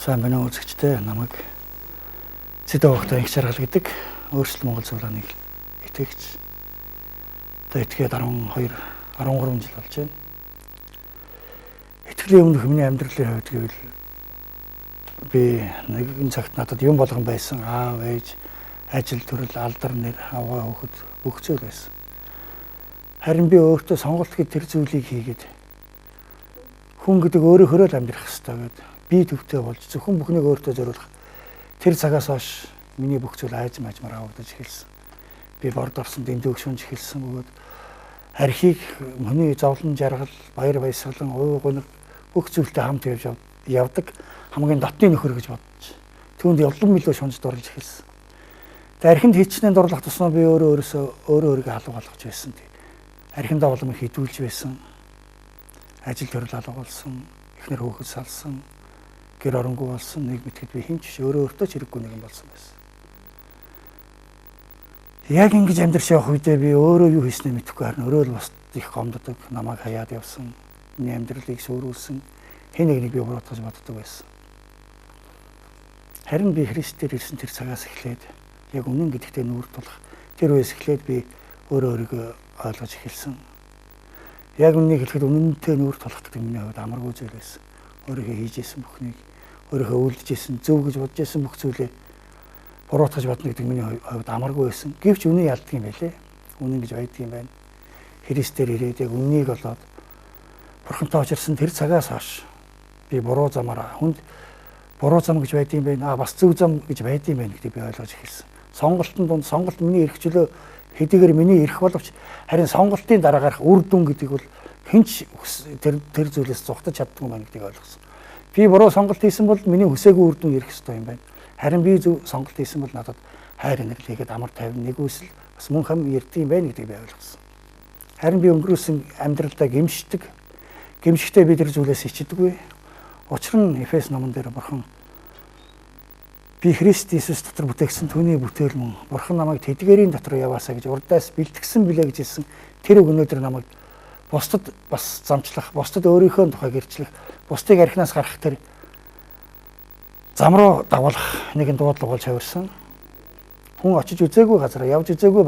Сайн байна уу үзэгчдээ, намайг Цэдэ Огтой Инх Жаргал гэдэг өөрчлөлт Монгол цуглааны итгэгч. Одоо итгээд 12 13 жил болж байна. Итгэлийн өмнөх миний амьдралын хувьд гэвэл би нэгэн цагт надад юм болгон байсан. Аав, ээж, ажил төрөл, алдар нэр, аваа хүүхэд бүх зүйл байсан. Харин би өөртөө сонголт гэдэг тэр зүйлийг хийгээд хүн гэдэг өөрөөхөө л амьдрах ёстой гэдэг би төвтэй болж зөвхөн бүхнийг өөртөө зориулах тэр цагаас хойш миний бүх зүйл айзам ажмаар авагдаж эхэлсэн. Би борд орсон, дэндүүг шунж эхэлсэн бөгөөд архийг миний зовлон жаргал, баяр баясгалан, уй гуниг бүх зүйлтэй хамт явж явдаг хамгийн дотны нөхөр гэж бодож түүнд улам илүү шунж дурлж эхэлсэн. Тэгээ архинд хичнээн дурлах тусмаа би өөрөө өөрөөсөө өөрөө өөрийгөө алга болгож байсан. Архиндаа улам их хэдүүлж байсан. Ажил төрөл алга болсон, эхнэр хүүхэд салсан, гэр оронгүй болсон. Нэг мэтгэд би хэн ч биш, өөрөө өөртөө ч хэрэггүй нэгэн болсон байсан. Яг ингэж амьдарч явах үедээ би өөрөө юу хийснээ мэдэхгүй, харин өөрөө л бас их гомддог, намайг хаяад явсан, миний амьдралыг сүрүүлсэн хэн нэгнийг би буруутгаж боддог байсан. Харин би Христээр ирсэн тэр цагаас эхлээд яг үнэн гэдэгтээ нүүр тулах тэр үеэс эхлээд би өөрөө өөрийгөө ойлгож эхэлсэн. Яг үнэнийг хэлэхэд үнэнтэй нүүр тулах гэдэг миний хувьд амаргүй зүйл байсан. Өөрийнхөө хийж исэн бүхнийг, өөрийнхөө үйлдэж исэн, зөв гэж бодож исэн бүх зүйлээ буруутгаж бодно гэдэг миний хувьд амаргүй байсан. Гэвч үнэн ялдаг юм байлээ. Үнэн гэж байдаг юм байна. Христээр ирээд яг үннийг олоод Бурхантай учирсан тэр цагаас хойш би буруу замаараа хүнд буруу зам гэж байдаг юм байна. Бас зөв зам гэж байдаг юм байна гэдгийг би ойлгож эхэлсэн. Сонголтын дунд сонголт миний эрх чөлөө хэдийгээр миний эрх боловч харин сонголтын дараа гарах үр дүн гэдэг бол хэн ч тэр зүйлээс зугтаж чаддгүй юм байна гэдгийг ойлгосон. Би буруу сонголт хийсэн бол миний хүсээгүй үр дүн ирэх ёстой юм байна. Харин би зөв сонголт хийсэн бол надад хайр инэрл хийгээд амар тайван нэгүсэл бас мөн хам ирдэг юм байна гэдгийг би ойлгосон. Харин би өнгөрүүлсэн амьдралдаа гэмшдэг. Гэмшихтэй би тэр зүйлээс ичдэггүй. Учир нь Эфес номон дээр Бурхан би Христ Иесус дотор бүтээгсэн түүний бүтээл мөн Бурхан намайг тэдгээрийн дотор яваасаа гэж урдаас бэлтгэсэн билээ гэж хэлсэн. Тэр үг өнөөдөр намайг бусдад бас замчлах, бусдад өөрийнхөө тухайг ирчлэх, бусдыг архинаас гаргах тэр зам руу дагуулах нэгэн дуудлага болж хувирсан. Хүн очиж үзээгүй газар, явж үзээгүй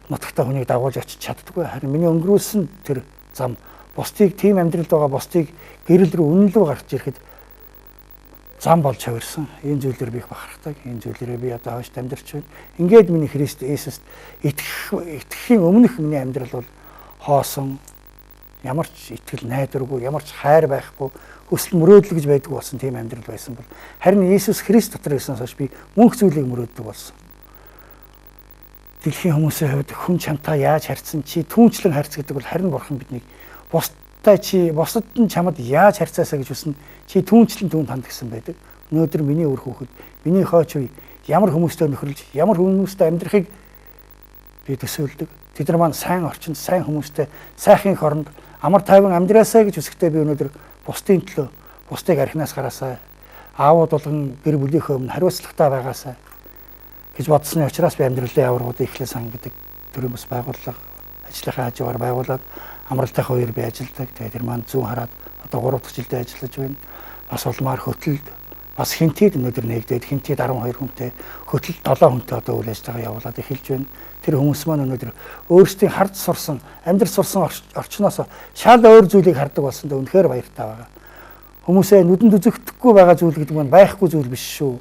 нутагта хүнийг дагуулж очиж чаддаггүй. Харин миний өнгөрүүлсэн тэр зам бусдыг тийм амьдралд байгаа бусдыг гэрэл рүү, үнэн рүү гарч ирэхэд зам болж хувирсан. Энэ зүйлээр би их бахархдаг. Энэ зүйлээрээ би одоо хойш амьдарч байна. Ингээд миний Христ Иесуст итгэхийн өмнөх миний амьдрал бол хоосон, ямар ч итгэл найдваргүй, ямар ч хайр байхгүй, хүсэл мөрөөдөл гэж байдаг болсон тийм амьдрал байсан бол харин Иесус Христ дотор ирсэнээс хойш би мөнх зүйлийг мөрөөддөг болсон. Дэлхийн хүмүүсийн хувьд хүн чамтай яаж харьцсан чи түүнчлэн харьц гэдэг бол харин Бурхан биднийг бусдаа чи бусдад нь чамд яаж харьцаасаа гэж хүснэ, чи түүнчлэн түүнд ханд гэсэн байдаг. Өнөөдөр миний үр хүүхэд, миний хойч үе ямар хүмүүстэй нөхөрлөж, ямар хүмүүстэй амьдрахыг би төсөөлдөг. Тэд нар маань сайн орчинд, сайн хүмүүстэй, сайхан их оронд амар тайван амьдраасаа гэж хүсэхдээ би өнөөдөр бусдын төлөө, бусдыг архинаас гараасаа, аавууд болгон гэр бүлийнхээ өмнө хариуцлагатай байгаасаа гэж бодсны учраас би амьдралын аваргуудыг эхлээ сан гэдэг төрийн бас байгууллага ажлынхаа хажуугаар байгуулад амралтынхаа үеэр би ажилладаг. Тэгээд тэр маань зүүн хараад одоо 3 дахь жилдээ ажиллаж байна. Бас улмаар хөтөлд бас хинтид өнөөдөр нэгдээд хинтид 12 хүнтэй, хөтөлд 7 хүнтэй одоо үйл ажиллагаа явуулаад эхэлж байна. Тэр хүмүүс маань өнөөдөр өөрсдийн харж сурсан, амьдрал сурсан орчноос шал өөр зүйлийг хардаг болсондоо үнэхээр баяртай байгаа. Хүмүүсээ нүдэнд үзэгдэхгүй байгаа зүйл гэдэг нь байхгүй зүйл биш шүү.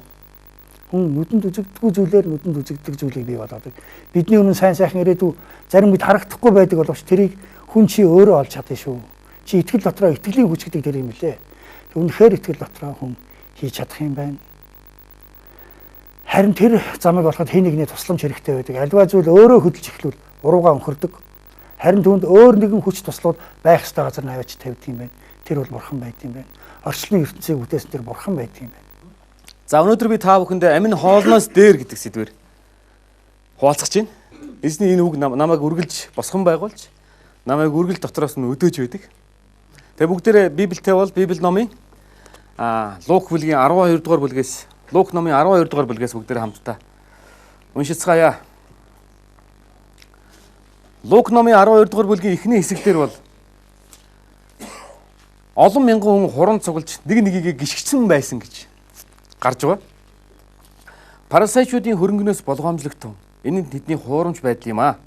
Хүн нүдэнд үзэгдэхгүй зүйлээр нүдэнд үзэгдэх зүйлийг бий болгодог. Бидний өмнө сайн сайхан ирээдүй зарим үед харагдахгүй байдаг боловч тэрийг хүн чи өөрөө олж чадна шүү. Чи итгэл дотроо итгэлийн хүч гэдэг тэр юм лээ. Үнэхээр итгэл дотроо хүн хийж чадах юм байна. Харин тэр замыг олоход хэн нэгний тусламж хэрэгтэй байдаг. Альва зүйл өөрөө хөдөлж эхлүүл уруугаа өнхөрдөг. Харин түүнд өөр нэгэн хүч туслууд байх ёстой газар нь аваач тавьдаг юм байна. Тэр бол бурхан байдаг юм байна. Орчлон ертөнцийг бүтээсэн тэр бурхан байдаг юм байна. За өнөөдөр би та бүхэндээ амин хоолноос дээр гэдэг сэдвээр хуваалцах чинь. Эзний энэ үг намайг үргэлж босгон байгуулж, намайг үргэлж дотроос нь өдөөж байдаг. Тэгээ бүгдээрээ Библиэтэй бол Библи номын Лук бүлгийн 12 дугаар бүлгээс, Лук номын 12 дугаар бүлгээс бүгдээрээ хамтдаа уншицгаая. Лук номын 12 дугаар бүлгийн эхний хэсэг дээр бол олон мянган хүн хуран цуглаж нэг нэгийг гიშгцэн байсан гэж. гарч байгаа. Парасайчуудын хөрөнгөнөөс болгоомжлогдсон. Энэ нь тэдний хуурамч байдал юм аа.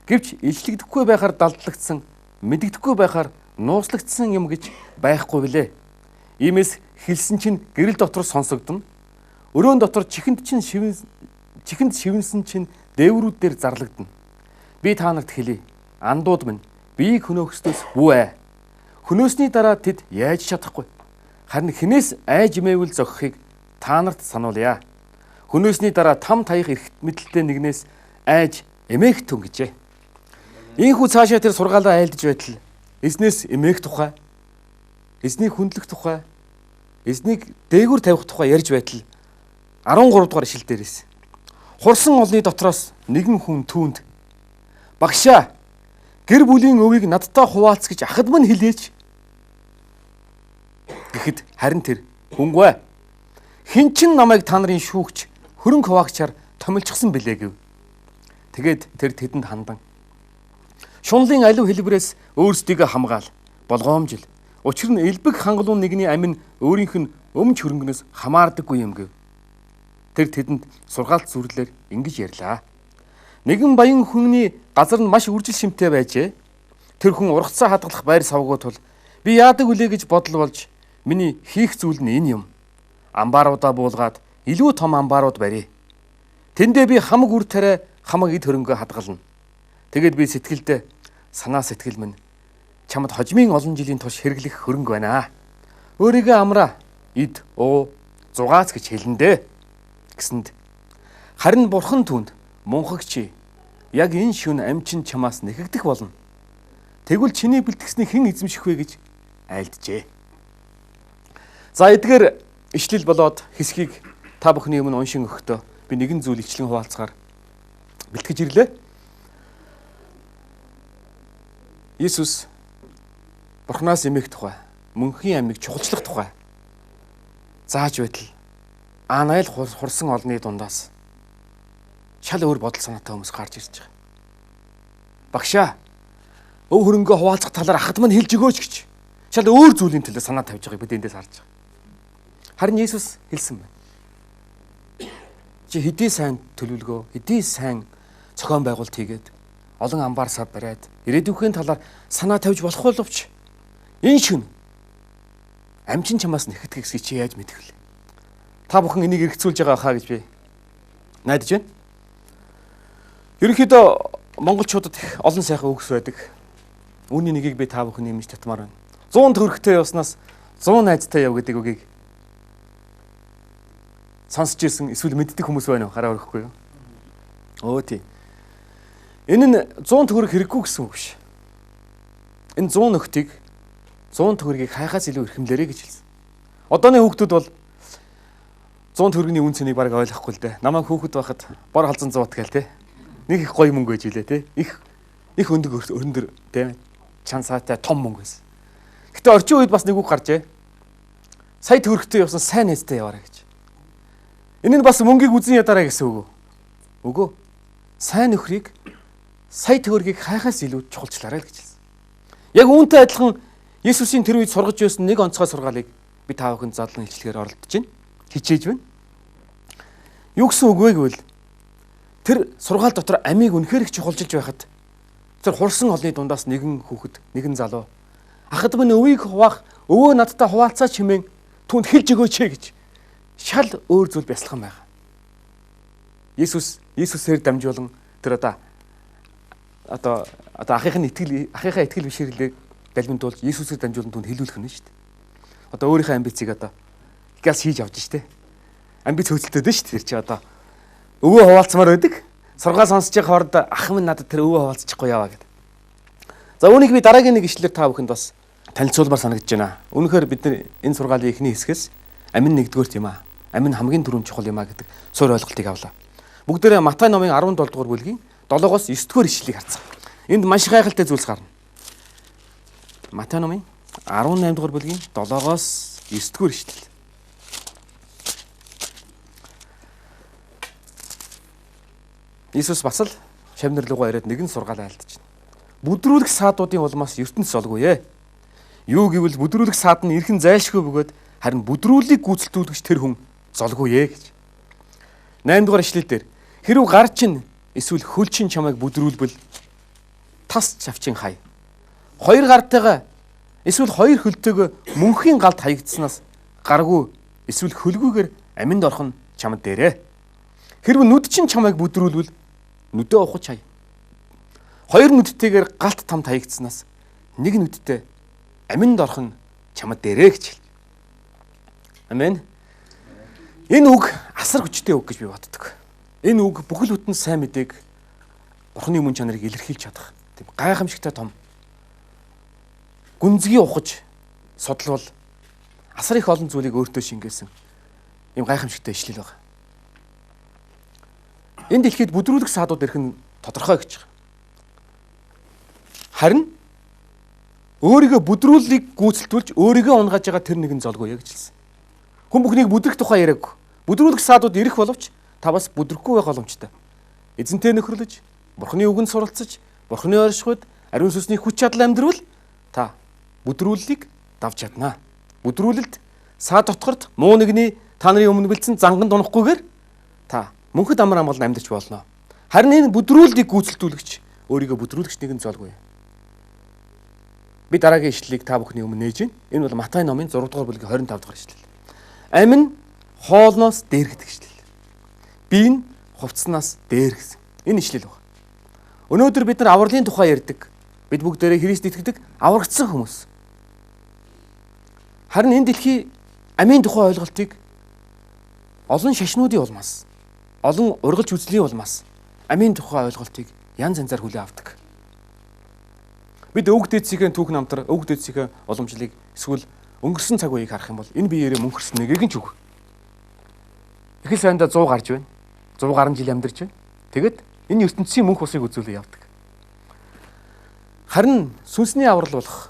Гэвч илчлэгдэхгүй байхаар далдлагдсан, мэдэгдэхгүй байхаар нууцлагдсан юм гэж байхгүй билээ. Иймээс хэлсэн чинь гэрэл дотор сонсогдоно. Өрөөн дотор чихэнд чинь чихэнд шивэнсэн чинь дээврүүд дээр зарлагдана. Би та нарт хэлье. Андууд минь биеийг хөнөөхсдөөс бүү ай. Хөнөөсний дараа тэд яаж чадахгүй. Харин хинээс айж имээвэл зохихыг та нарт сануулъя. Хөнөөсний дараа там таях эрх мэдэлтэй нэгнээс айж эмээх түн гэжээ. Ийхүү цаашаа тэр сургаалаа айлдж байтал эзнээс эмээх тухай, эзнийг хүндлэх тухай, эзнийг дээгүүр тавих тухай ярьж байтал 13 дугаар ишлэл дээрээс хурсан олны дотроос нэгэн хүн түүнд багшаа гэр бүлийн өвийг надтай хуваалц гэж ахад мань хэлээч гэхэд харин тэр хүнгүй хэн ч намайг та нарын шүүгч хөрөнгө хуваагчаар томилчихсан билээ гэв. Тэгээд тэр тэдэнд хандан шунлын алив хэлбэрээс өөрсдийгөө хамгаал болгоомжил. Учир нь элбэг хангалуун нэгний амь нь өөрийнх нь өмч хөрөнгөнөөс хамаардаггүй юм гэв. Тэр тэдэнд сургаалт зүрлэлээр ингэж ярьлаа. Нэгэн баян хүний газар нь маш үржил шимтэй байжээ. Тэр хүн ургацаа хадгалах байр савгүй тул би яадаг үлээ гэж бодол болж миний хийх зүйл нь энэ юм. Амбааруудаа буулгаад илүү том амбаарууд барья. Тэндээ би хамаг үр тариа хамаг эд хөрөнгөө хадгална. Тэгээд би сэтгэлдээ санаа сэтгэл минь чамд хожмын олон жилийн турш хэрэглэх хөрөнгө байна. Өөрийгөө амраа, эд, уу, зугаац гэж хэлнэ дээ гэсэнд харин бурхан түүнд мунхагч яг энэ шөнө амь чинь чамаас нэхэгдэх болно. Тэгвэл чиний бэлтгэснийг хэн эзэмших вэ гэж айлджээ. За эдгээр ишлэл болоод хэсгийг та бүхний өмнө уншин өгөхдөө би нэгэн зүйл ичлэн хуваалцахаар бэлтгэж ирлээ. Иесус Бурханаас эмээх тухай, мөнхийн амийг чухалчлах тухай зааж байтал анайл хурсан олны дундаас шал өөр бодол санаатай хүмүүс гарч ирж байгаа. Багшаа, өв хөрөнгөө хуваалцах талаар ахад мань хэлж өгөөч гэж шал өөр зүйлийн төлөө санаа тавьж байгааг бид эндээс харж байгаа. Харин Иесус хэлсэн байна. Чи хэдий сайн төлөвлөгөө, хэдий сайн зохион байгуулалт хийгээд олон амбар сав бариад ирээдүйн талаар санаа тавьж болох боловч энэ шөнө амчин чамаас нэхтгэх гэсэн чи яаж мэдэх вэ? Та бүхэн энийг эргцүүлж байгаа хаа гэж би найдаж байна. Ерөнхийдөө монголчуудад их олон сайхан үгс байдаг. Үүний нэгийг би та бүхэн нэмж татмаар байна. 100 төгрөгтэй явснаас 100 найзтай яв гэдэг үгийг сонсч ирсэн эсвэл мэддэг хүмүүс байна уу? Хараа өрөхгүй юу? Өө тий. Энэ нь 100 төгрөг хэрэггүй гэсэн үг биш. Энэ 100 нөхдийг 100 төгрөгийг хайхаас илүү эрхэмлээрэй гэж хэлсэн. Одооны хүүхдүүд бол 100 төгрөгийн үн цэнийг бараг ойлгохгүй л дээ. Намайг хүүхэд байхад бор халзан 100 гээл те. Нэг их гоё мөнгө байж үлээ те. Их их өндөг өрөндөр те. Чансаатай том мөнгө байсан. Гэтэ орчин үед бас нэг үг гарчээ. Сая төгрөгтэй явсан сайн найзтай яваарай гэж. Энэ нь бас мөнгийг үзэн ядаарай гэсэн үг үү? Үгүй. Сайн нөхрийг сая төгрөгийг хайхаас илүү чухалчлаарай л гэж хэлсэн. Яг үүнтэй адилхан Есүсийн тэр үед сургаж байсан нэг онцгой сургаалыг би та бүхэнд задлан илчлэгээр оролдож байна. Хичээж байна. Юу гэсэн үг вэ гэвэл тэр сургаал дотор амийг үнэхээр их чухалчилж байхад тэр хурсан олны дундаас нэгэн хүүхэд, нэгэн залуу ахад минь өвийг хуваах, өвөө надтай хуваалцаач хэмээн түүнд хэлж өгөөч гэж шал өөр зүйл бясалган байгаа. Есүсээр дамжуулан тэр одоо ахынх нь итгэл, ахынхаа итгэл бишрэрлийг далминдуулж Есүсээр дамжуулан түүнд хэлүүлэх нь шүү дээ. Одоо өөрийнхөө амбицыг одоо газ хийж авч штэ. Амбиц хөөцөлтөд нь шүү дээ. Тэр чи одоо өвөө хуваалцмаар байдаг. Сургаал сонсож байгаа хооронд ах минь надад тэр өвөө хуваалцчихгүй яваа гэдэг. За үүнийг би дараагийн нэг ишлэлээр та бүхэнд бас танилцуулмаар санагдаж байна. Үнэхээр бид нар энэ сургаалын эхний хэсгээс амин нэгдүгээрт юм аа. Амин хамгийн түрүүнд чухал юм аа гэдэг суурь ойлголтыг авлаа. Бүгдээрээ Матай номын 17 дугаар бүлгийн 7-оос 9 дугаар ишлэлийг харцгаая. Энд маш гайхалтай зүйлс гарна. Матай номын 18 дугаар бүлгийн 7-оос 9 дугаар ишлэл. Иесус бас л шавнар руугаа ирээд нэгэн сургаал айлдаж байна. Бүдрүүлэх саадуудын улмаас ертөнц олгүй ээ. Юу гэвэл бүдрүүлэх саад нь эрхэн зайлшгүй бөгөөд харин бүдрүүлийг гүйцэлдүүлэгч тэр хүн золгүй ээ гэж. 8 дугаар ишлэл дээр хэрв гар чинь эсвэл хөл чинь чамайг бүдрүүлбэл тас чавчин хай. Хоёр гартайгаа эсвэл хоёр хөлтэйгөө мөнхийн галд хаягдсанаас гаргүй эсвэл хөлгүйгээр аминд орох нь чамд дээрээ. Хэрв нүд чинь чамайг бүдрүүлбэл нүдээ ухаж хай. Хоёр нүдтэйгээр галт тамд хаягдсанаас нэг нүдтэй аминд орох нь чамд дээрээ гэж хэлж. Амен. Энэ үг асар хүчтэй үг гэж би боддог. Энэ үг бүхэл бүтэн сайн мэдээг Бурхны мөн чанарыг илэрхийлж чадах тийм гайхамшигтай том гүнзгий ухаж судлавал асар их олон зүйлийг өөртөө шингээсэн ийм гайхамшигтай ишлэл байна. Энэ дэлхийд бүдрүүлэх саадууд ирэх нь тодорхой гэж байгаа. Харин өөрийгөө бүдрүүллийг гүйцэлдүүлж өөрийгөө унгааж байгаа тэр нэгэн золгүй гэж хэлсэн. Хүн бүхнийг бүдрэх тухай яриаггүй. Бүдрүүлэх саадууд ирэх боловч та бас бүдрэхгүй байх боломжтой. Эзэнтэй нөхөрлөж, Бурхны үгэнд суралцаж, Бурхны оршихуйд ариун сүнсний хүч чадал амьдрал та бүдрүүллийг давж чаднаа. Бүдрүүлэлт саад дотгорт муу нэгний та нарын өмнө бэлдсэн занганд унахгүйгээр та мөнхөд амар амгалан амьдарч болно. Харин энэ бүдрүүллийг гүйцэлдүүлэгч өөрийгөө бүдрүүлэгч нэгэн золгүй. Би дараагийн ишлэлийг та бүхний өмнө нээж байна. Энэ бол Матай номын 6 дугаар бүлгийн 25 дугаар ишлэл. Амь нь хоолноос дээр гэдэг ишлэл. Би нь хувцснаас дээр гэсэн. Энэ ишлэл байна. Өнөөдөр бид нар авралын тухай ярьдаг. Бид бүгдээрээ Христ итгэдэг аврагдсан хүмүүс. Харин энэ дэлхий амийн тухай ойлголтыг олон шашнуудын улмаас, олон ургалж үзлийн улмаас амийн тухай ойлголтыг янз янзаар хүлээн авдаг. Бид өвөг дээдсийн түүх намтар, өвөг дээдсийн уламжлалыг эсвэл өнгөрсөн цаг үеийг харах юм бол энэ биеэрээ мөнхөрсөн нэгийг нь ч үг. Их л сайндаа 100 гарч байна. 100 гаруй жил амьдарч байна. Тэгэд энэ ертөнцийн мөнх усыг үзүүлээ явдаг. Харин сүнсний аврал болох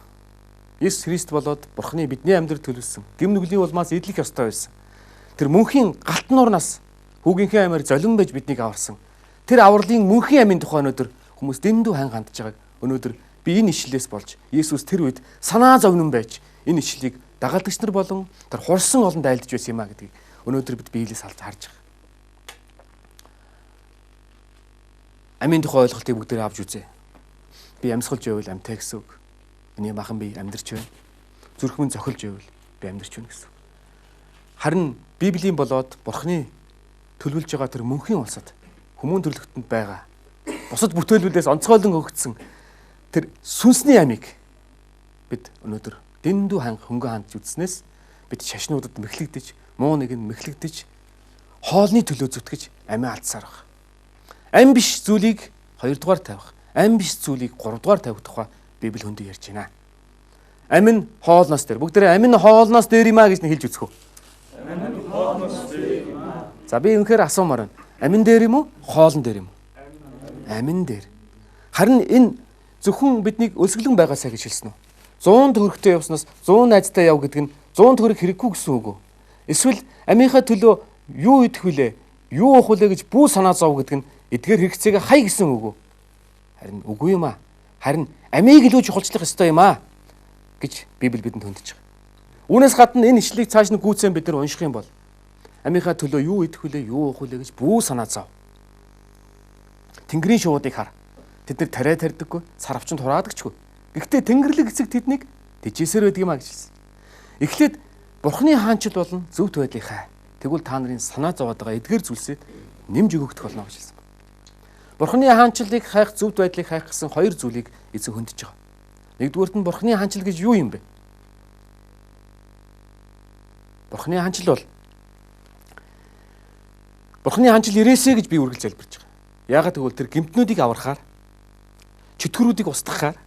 Есүс Христ болоод Бурхны бидний амьдрал төлөвлөсөн гэм нүглийн улмаас эдлэх ёстой байсан. Тэр мөнхийн галт нуурнаас хүүгийнхээ амиар золин байж биднийг аварсан. Тэр авралын мөнхийн амийн тухай өнөөдөр хүмүүс дэндүү ханга хандж байгааг өнөөдөр би энэ ишлэлээс болж Есүс тэр үед санаа зовнон байж энэ ишлэлийг дагалдагч нар болон тэр хурсан олон дайлдж байсан юм а гэдгийг өнөөдөр бид биелээс алж харж байгаа. Амийн тухай ойлголтыг бүгдээрээ авч үзье. Би амьсгалж байвал амьтай гэсэн үг. Миний махан би амьдарч байна. Зүрх минь зохилж байвал би амьдарч байна гэсэн үг. Харин Библийн болоод Бурхны төлөвлөж байгаа тэр мөнхийн улсад хүмүүн төрлөختөнд байгаа бусад бүтээлүүдээс онцгойлон өгөгдсөн тэр сүнсний амийг бид өнөөдөр дэндүү ханга хөнгөн хандж үзснээс бид шашнуудад мэхлэгдэж, муу нэг нь мэхлэгдэж, хоолны төлөө зүтгэж амиа алдсаар байна. Ам биш зүйлийг 2 дугаар тавих, ам биш зүйлийг 3 дугаар тавих тухай Библи хөндөө ярьж байна. Ам нь хоолноос дээр. Бүгдээрээ ам нь хоолноос дээр юм а гэж нь хэлж үзэх үү? Ам нь хоолноос дээр юм а. За би үнэхээр асуумаар байна. Амин дээр юм уу? Хоолн дээр юм уу? Амин дээр. Харин энэ зөвхөн биднийг өлсгөлэн байгаасаа гэж хэлсэн үү? 100 төгрөгтэй явснаас 100 найзтай яв гэдэг нь 100 төгрөг хэрэггүй гэсэн үг үү? Эсвэл амийнхаа төлөө юу идэх вүлээ? Юу уух вүлээ гэж бүү санаа зов гэдэг нь эдгээр хэрэгцээгээ хай гэсэн үг үү? Харин үгүй юм аа. Харин амийг илүү чухалчлах ёстой юм аа гэж Библи бидэнд хөндөж байгаа. Үүнээс гадна энэ ишлэлийг цааш нь гүйцэн бид нар унших юм бол амийнхаа төлөө юу идэх вүлээ, юу уух вүлээ гэж бүү санаа зов. Тэнгэрийн шувуудыг хар. Тэд нар тариа тарьдаггүй, сар авчинд хураадагчгүй. Гэхдээ Тэнгэрлэг эцэг тэднийг тэжээсээр байдаг юм а гэж хэлсэн. Эхлээд Бурхны хаанчил болон зөвхт байдлыг хай. Тэгвэл та нарын санаа зовоод байгаа эдгээр зүйлсэд нэмж өгөгдөх болно гэж хэлсэн. Бурхны хаанчлалыг хайх, зөвхт байдлыг хайх гэсэн хоёр зүйлийг эзэн хөндөж байгаа. Нэгдүгээрт нь Бурхны хаанчил гэж юу юм бэ? Бурхны хаанчил бол Бурхны хаанчил ирээсэ гэж би үргэлж залбирч байгаа. Яагаад гэвэл тэр гэмтнүүдийг аврахаар, чөтгөрүүдийг устгахаар,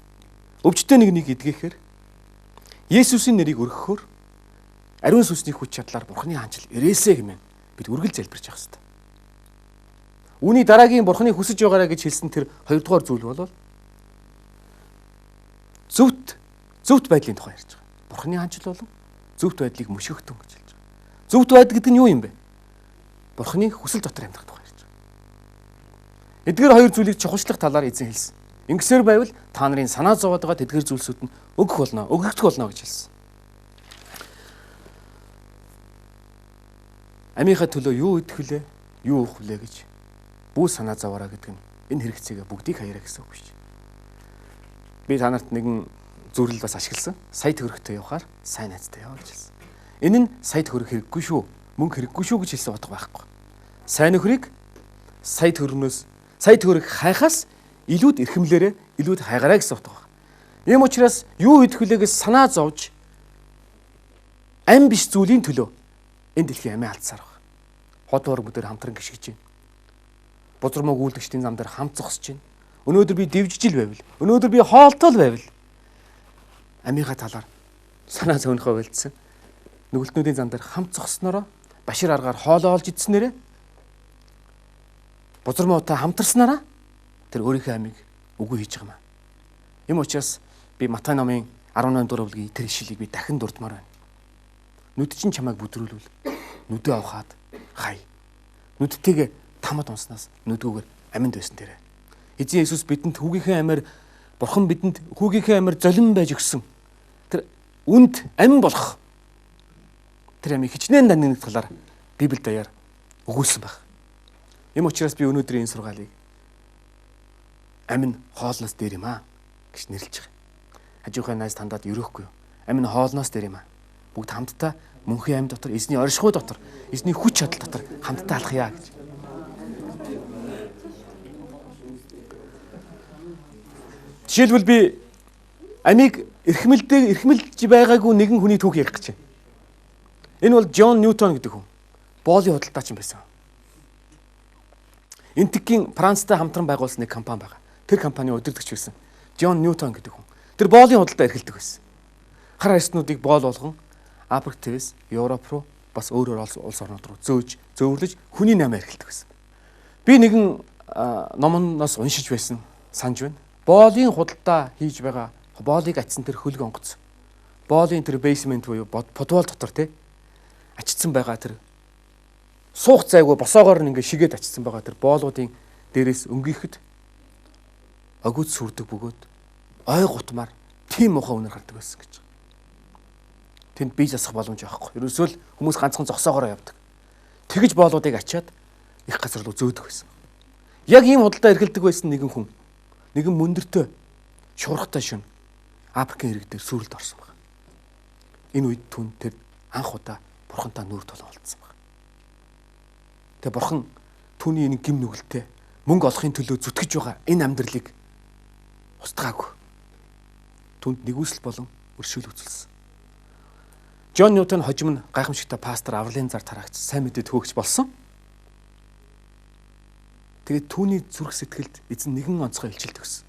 өвчтөе нэг нэг эдгэхээр, Есүсийн нэрийг өргөхөөр ариун сүнсний хүч чадлаар Бурхны хаанчил ирээсэ хэмээн бид үргэлж залбирч явах хэрэгтэй. Үүний дараагийн Бурхны хүсэж байгаарай гэж хэлсэн тэр хоёрдугаар зүйл бол зөвхт байдлын тухай ярьж байгаа. Бурхны хаанчил болон зөвхт байдлыг мөшгөхтөн гэж хэлж байгаа. Зөвхт байдал гэдэг нь юу юм бэ? Бурхны хүсэл дотор амьдрах тухай ярьж байгаа. Эдгээр хоёр зүйлийг чухалчлах талаар эзэн хэлсэн. Ингэсээр байвал та нарын санаа зовоод байгаа тэдгээр зүйлсүүд нь өгөх болно, өгөгдөх болно гэж хэлсэн. Амийнхаа төлөө юу идэх вүлээ, юу уух вүлээ гэж бүү санаа зовоорой гэдэг нь энэ хэрэгцээгээ бүгдийг хаяарай гэсэн үг биш. Би та нарт нэгэн зүрэл бас ашигласан. Сая төгрөгтэй явахаар сайн найзтай яваа гэж хэлсэн. Энэ нь сая төгрөг хэрэггүй шүү, мөнгө хэрэггүй шүү гэж хэлсэн утга байхгүй. Сайн нөхрийг сая төгрөгнөөс сая төгрөг хайхаас илүүд эрхэмлээрээ илүүд хайгаарай гэсэн утга байна. Ийм учраас юу идэх вүлээ гэж санаа зовж ам биш зүйлийн төлөө энэ дэлхийн амиа алдсаар байна. Хот уур бүгдээр хамтран гიშгэж байна. Бузар мууг үлдэгчдийн зам дээр хамт зогсож байна. Өнөөдөр би дэвжижил байвал, өнөөдөр би хоолтол байвал амийнхаа талаар санаа зовнохоо болцсон. Нүгэлтнүүдийн зам дээр хамт зогсноороо башир аргаар хоолоо олж идснээрээ бузар муутай хамтарснараа тэр өөрийнхөө амийг үгүй хийж байгаа юм. Ийм учраас би Матай номын 18 дугаар бүлгийн тэр ишлэлийг би дахин дурдмаар байна. Нүд чинь чамайг бүдрүүлвэл нүдээ авахад хай. Нүдтэйгээ тамад унснаас нүдгүүгээр аминд байсан дээрээ. Эзэн Иесус бидэнд хүүгийнхээ амиар Бурхан бидэнд хүүгийнхээ амиар золин байж өгсөн. Тэр үнд амин болох тэр амийг хичнээн данны талаар Библи даяар өгүүлсэн байх. Ийм учраас би өнөөдрийн энэ сургаалыг амин хоолноос дээр юм аа гэж нэрлэж байгаа. Хажуухай найз тандаад өрөөхгүй юу? Амин хоолноос дээр юм аа. Бүгд хамтдаа мөнхийн амь дотор, эзний оршихуй дотор, эзний хүч чадал дотор хамтдаа алхая гэж. Жишээлбэл би амийг эрхмэлж байгаагүй нэгэн хүний түүх ярих гэж байна. Энэ бол Джон Ньютон гэдэг хүн. Боолын худалдаачин байсан. Энтгийн Францтай хамтран байгуулсан нэг компани байгаа. Тэр компанийн удирдагч байсан. Джон Ньютон гэдэг хүн. Тэр боолын худалдаа эрхэлдэг байсан. Хар арьснуудыг боол болгон Африк твээс Европ руу бас өөр өөр улс орнууд руу зөөж, зөөвөрлөж хүний намаа эрхэлдэг байсан. Би нэгэн номоноос уншиж байсан санаж байна. Боолын худалдаа хийж байгаа боолыг ачсан тэр хөлөг онгоц. Боолын тэр basement буюу подвол дотор тий ачсан байгаа тэр суух зайгүй босоогоор нь ингээ шигээд ачсан байгаа тэр боолуудын дээрээс өнгийхэд огөөд сүрдэг бөгөөд ой гутмаар тийм муухай үнэр гардаг байсан гэж. Тэнд бие засах боломж байхгүй. Ерөөсөө л хүмүүс ганцхан зогсоогоороо явдаг. Тэгж боолуудыг ачаад их газар руу зөөдөг байсан. Яг ийм худалдаа эрхэлдэг байсан нэгэн хүн, нэгэн мөндөртэй, шуургатай шөн Африкийн ирэг дээр сүрэлд орсон байна. Энэ үед түн тэр анх удаа бурхантай нүүр тулан уулзсан байна. Тэгээ бурхан түүний энэ гим нүгэлтэй мөнгө олохын төлөө зүтгэж байгаа энэ амьдралыг устгаагүй. Түнд нэгүсэл болон өршөөл үзүүлсэн. Джон Ньютон хожим нь гайхамшигтай пастор авралын зар тараагч сайн мэдээ төгөөгч болсон. Тэгээд түүний зүрх сэтгэлд эзэн нэгэн онцгой илчилт өгсөн.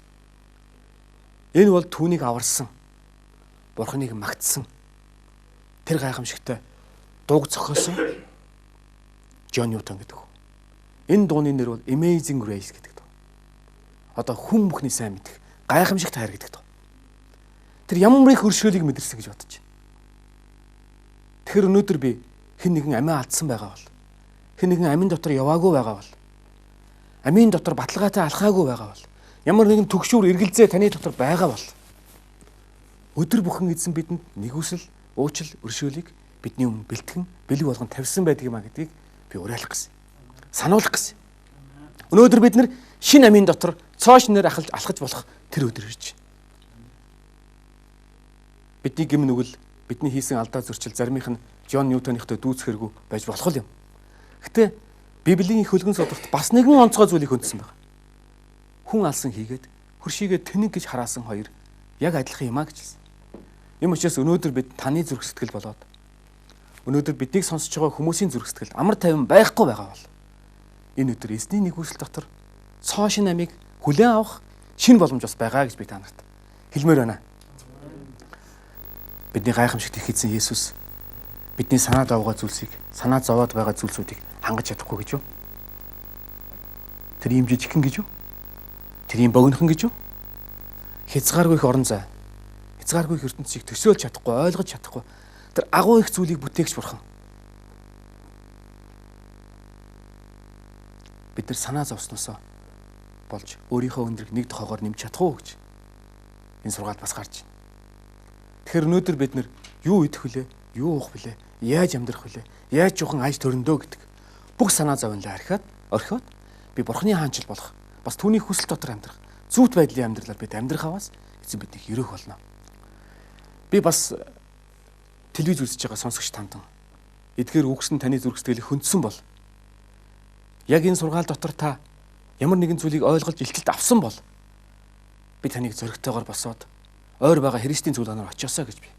Энэ бол түүнийг аварсан, бурханыг магтсан тэр гайхамшигтай дууг зохиосон Джон Ньютон гэдэг хүн. Энэ дууны нэр бол Amazing Grace гэдэг дуу. Одоо хүн бүхний сайн мэдэх гайхамшигт хайр гэдэг дуу. Тэр ямар их өршөөлийг мэдэрсэн гэж бодож байна. Тэгэхээр өнөөдөр би хэн нэгэн амиа алдсан байгаа бол, хэн нэгэн амин дотор яваагүй байгаа бол, амийн дотор баталгаатай алхаагүй байгаа бол, ямар нэгэн түгшүүр эргэлзээ таны дотор байгаа бол өдөр бүхэн эзэн бидэнд нэгүсэл, уучлал, өршөөлийг бидний өмнө бэлтгэн, бэлэг болгон тавьсан байдаг юм а гэдгийг би уриалах гэсэн. Сануулах гэсэн. Өнөөдөр бид нэр шинэ амийн дотор цоо шинээр алхаж болох тэр өдөр ирж байна. Бидний гэм нүгэл, бидний хийсэн алдаа зөрчил заримийнх нь Джон Ньютоныхтой дүүцхэргүй байж болох юм. Гэтэ Библийн их хөлгөн сударт бас нэгэн онцгой зүйлийг хөндсөн байна. Хүн алсан хийгээд хөршийгээ тэнэг гэж хараасан хоёр яг адилхан юм а гэж хэлсэн. Юм учраас өнөөдөр бид таны зүрх сэтгэл болоод өнөөдөр биднийг сонсож байгаа хүмүүсийн зүрх сэтгэл амар тайван байхгүй байгаа бол энэ өдөр эзний нэгүсэл дотор цоо шинэ амийг хүлээн авах шинэ боломж бас байгаа гэж би та нарт хэлмээр байна. Бидний гайхамшигт их эзэн Есүс бидний санаа зовгоо зүйлсийг, санаа зовоод байгаа зүйлсүүдийг хангаж чадахгүй гэж юу? Тэр ийм жижигхэн гэж юу? Тэр ийм богинохон гэж юу? Хязгааргүй их орон зай, хязгааргүй их ертөнцийг төсөөлж чадахгүй, ойлгож чадахгүй тэр агуу их зүйлийг бүтээгч бурхан. Бид нар санаа зовсноосоо болж өөрийнхөө өндрийг нэг тохоогоор нэмж чадах уу гэж энэ сургаалт бас гарч байна. Тэгэхээр өнөөдөр бид нар юу идэх вүлээ, юу уух вүлээ, Яаж амьдрах вүлээ? Яаж жухан аж төрөндөө гэдэг бүх санаа зовнилоо архиад орхиод би Бурхны хаанчил болох, бас түүний хүсэл дотор амьдрах, зүйт байдлын амьдралаар бид амьдрах аваас эзэн биднийг ерөөх болно. Би бас телевиз үзэж байгаа сонсогч тандан эдгээр үгсэн таны зүрх сэтгэлийг хөндсөн бол яг энэ сургаал дотор та ямар нэгэн зүйлийг ойлгож илтэлт авсан бол би таныг зоригтойгоор босоод ойр байгаа Христийн цуглаанаар очиосоо гэж би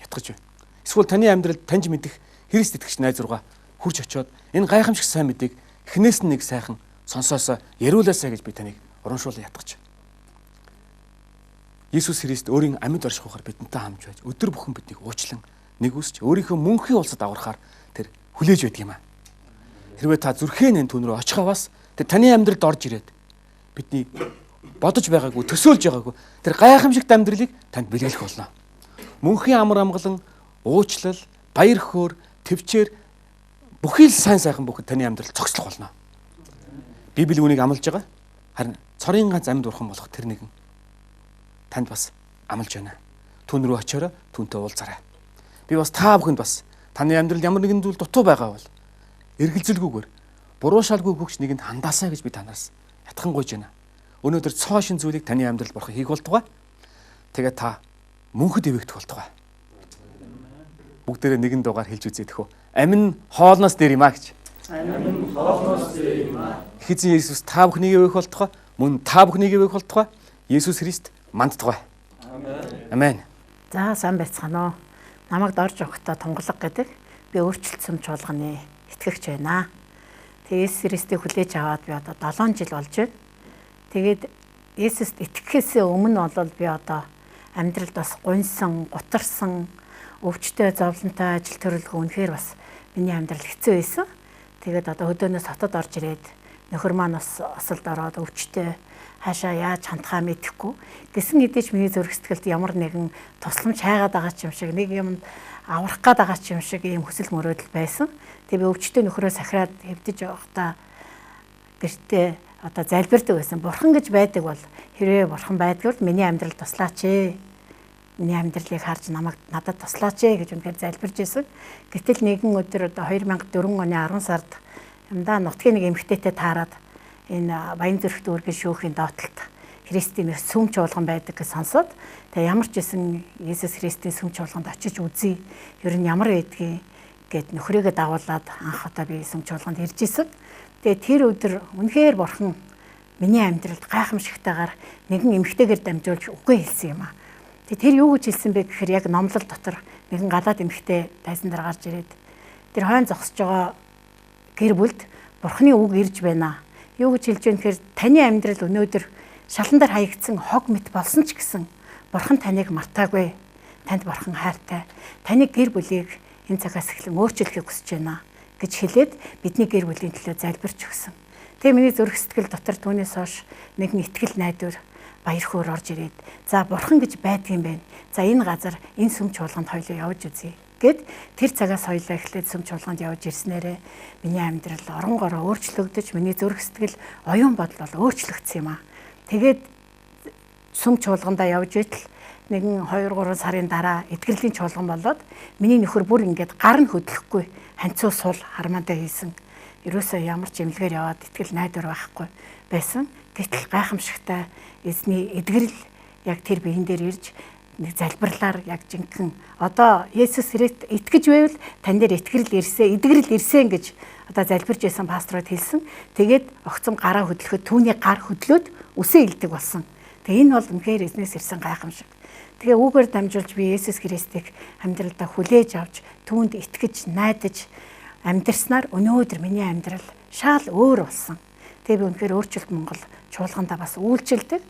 ятгах байна. Эсвэл таны амьдралд таньж мэдэх Христ итгэгч найз руугаа хурж очиод энэ гайхамшиг сайн мэдээг эхнээс нь нэг сайхан сонсоосоо яриулаасаа гэж би таныг урамшуулан ятгах байна. Иесус Христ өөрийн амьд оршихуйгаар бидэнтэй хамж байж өдөр бүхэн биднийг уучлан нэгүсч өөрийнхөө мөнхийн улсад аврахаар тэр хүлээж байдаг юм аа. Хэрвээ та зүрхээ нэн түүн рүү очих аваас тэр таны амьдралд орж ирээд бидний бодож байгаагүй, төсөөлж байгаагүй тэр гайхамшигт амьдралыг танд бэлгэлэх болно. Мөнхийн амар амгалан, уучлал, баяр хөөр, төвчээр бүхий л сайн сайхан бүхэд таны амьдрал цогцлох болно. Библи үүнийг амлаж байгаа. Харин цорын ганц амьд бурхан болох тэр нэгэн танд бас амлаж байна. Түүн рүү очиороо түүнтэй уулзаарай. Би бас та бүхэнд бас таны амьдралд ямар нэгэн зүйл дутуу байгаа бол эргэлзэлгүйгээр буруу шалгүй хөгч нэгэнд хандаасаа гэж би танаас ятхан гуйж байна. Өнөөдөр цоо шин зүйлийг таны амьдралд бурхан хийх болтугай. Тэгээ та мөнхөд ивэгдэх болтугай. Бүгдээрээ нэгэн дугаар хэлж үзье тэхүү. Амин хоолноос дээр юм а гэж. Амин хоолноос дээр юм а. Эзэн Есүс та бүхнийг ивэх болтугай. Мөн та бүхнийг ивэх болтугай. Есүс Христ мандтугай. Амен. Амен. За сайн байцгаана уу. Намайг дорж өгтөө тунгалаг гэдэг. Би өөрчлөлт сүм чуулганы итгэгч байна. Тэгээ Есүс Христийг хүлээж аваад би одоо 7 жил болж байна. Тэгээд Есүст итгэхээс өмнө бол би одоо амьдралд бас гуньсан, гутарсан, өвчтөй, зовлонтой, ажил төрөлгөө үнэхээр бас миний амьдрал хэцүү байсан. Тэгээд одоо хөдөөнөөс хотод орж ирээд нөхөр маань бас осолд ороод өвчтөй хаашаа яаж хандхаа мэдэхгүй. Гэсэн хэдий ч миний зүрх сэтгэлд ямар нэгэн тусламж хайгаад байгаа ч юм шиг, нэг юмд аврах гээд байгаа ч юм шиг ийм хүсэл мөрөөдөл байсан. Тэгээ би өвчтөй нөхрөө сахираад хэвдэж явахдаа гэртээ одоо залбирдаг байсан. Бурхан гэж байдаг бол хэрвээ бурхан байдаг бол миний амьдрал туслаач ээ. Миний амьдралыг харж намайг надад туслаач ээ гэж үнэхээр залбирч байсан. Гэтэл нэгэн өдөр одоо 2004 оны 10 сард юмдаа нутгийн нэг эмэгтэйтэй таарад энэ Баян зүрх дүүргийн шүүхийн доотлолт Христийн нэг сүм чуулган байдаг гэж сонсоод тэгээ ямар ч байсан Есүс Христийн сүм чуулганд очиж үзье. Ер нь ямар байдгийг гэд нөхрийгөө дагуулад анх удаа би сүм чуулганд ирж исэн. Тэгээ тэр өдөр үнэхээр бурхан миний амьдралд гайхамшигтайгаар нэгэн эмэгтэйгээр дамжуулж үгүй хэлсэн юм аа. Тэгээ тэр юу гэж хэлсэн бэ гэхээр яг номлол дотор нэгэн галаад эмэгтэй тайзан дээр гарч ирээд тэр хойно зогсож байгаа гэр бүлд бурханы үг ирж байна. Юу гэж хэлж байна гэхээр таны амьдрал өнөөдөр шалан дээр хаягдсан хог мэт болсон ч гэсэн бурхан таныг мартаагүй. Танд бурхан хайртай. Таны гэр бүлийг энэ цагаас эхлэн өөрчлөхийг хүсэж байна гэж хэлээд бидний гэр бүлийн төлөө залбирч өгсөн. Тэгээ миний зүрх сэтгэл дотор түүнээс хойш нэгэн итгэл найдвар баяр хөөр орж ирээд за бурхан гэж байдгийн байх. За энэ газар энэ сүм чуулганд хоёлоо явж үзье гэд тэр цагаас хоёлоо эхлээд сүм чуулганд явж ирснээрээ миний амьдрал оронгороо өөрчлөгдөж миний зүрх сэтгэл оюун бодол бол өөрчлөгдсөн юм аа. Тэгээд сүм чуулгандаа явж байтал нэгэн 2 3 сарын дараа эдгэрлийн чуулган болоод миний нөхөр бүр ингээд гар нь хөдлөхгүй ханцуу сул хармаандаа хийсэн. Ерөөсөө ямар ч эмнэлгээр яваад итгэл найдвар байхгүй байсан. Гэтэл гайхамшигтай эзний эдгэрэл яг тэр биен дээр ирж нэг залбирлаар яг жинхэнэ одоо Есүс Христ итгэж байвал тань дээр итгэрэл ирсэн, эдгэрэл ирсэн гэж одоо залбирч байсан пасторууд хэлсэн. Тэгээд огцом гараа хөдлөхөд түүний гар хөдлөөд үсээ илдэг болсон. Тэгээ энэ бол үнэхээр эзнээс ирсэн гайхамшиг. Тэгээ үүгээр дамжуулж би Есүс Христийг амьдралдаа хүлээж авч түүнд итгэж найдаж амьдарснаар өнөөдөр миний амьдрал шал өөр болсон. Тэгээ би үнэхээр өөрчлөлт Монгол чуулгандаа бас үйлчилдэг.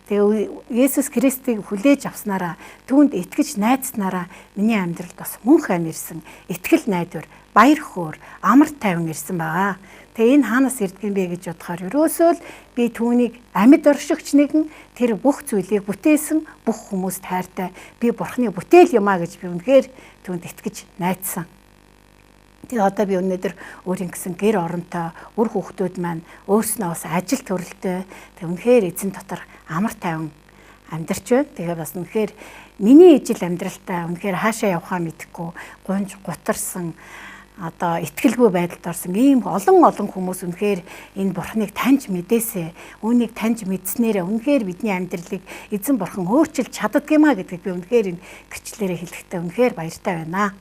Тэгээ Есүс Христийг хүлээж авснараа түүнд итгэж найдснараа миний амьдралд бас мөнх амь ирсэн. Итгэл найдвар, баяр хөөр, амар тайван ирсэн байгаа. Тэгээ энэ хаанаас ирдэг юм бэ гэж бодохоор ерөөсөө л би түүнийг амьд оршигч нэгэн тэр бүх зүйлийг бүтээсэн бүх хүмүүст хайртай би бурхны бүтээл юм а гэж би үнэхээр түүнд итгэж найдсан. Тэгээ одоо би өнөөдөр өөрийн гэсэн гэр оронтой, үр хүүхдүүд маань өөрснөө бас ажил төрөлтэй. Тэг үнэхээр эзэн дотор амар тайван амьдарч байна. Тэгээ бас үнэхээр миний ижил амьдралтаа үнэхээр хаашаа явахаа мэдэхгүй гунж гутарсан одоо итгэлгүй байдалд орсон ийм олон олон хүмүүс үнэхээр энэ бурхныг таньж мэдээсээ үүнийг таньж мэдснээрээ үнэхээр бидний амьдралыг эзэн бурхан өөрчилж чаддаг юм а гэдгийг би үнэхээр энэ гэрчлэлээрээ хэлэхдээ үнэхээр баяртай байна.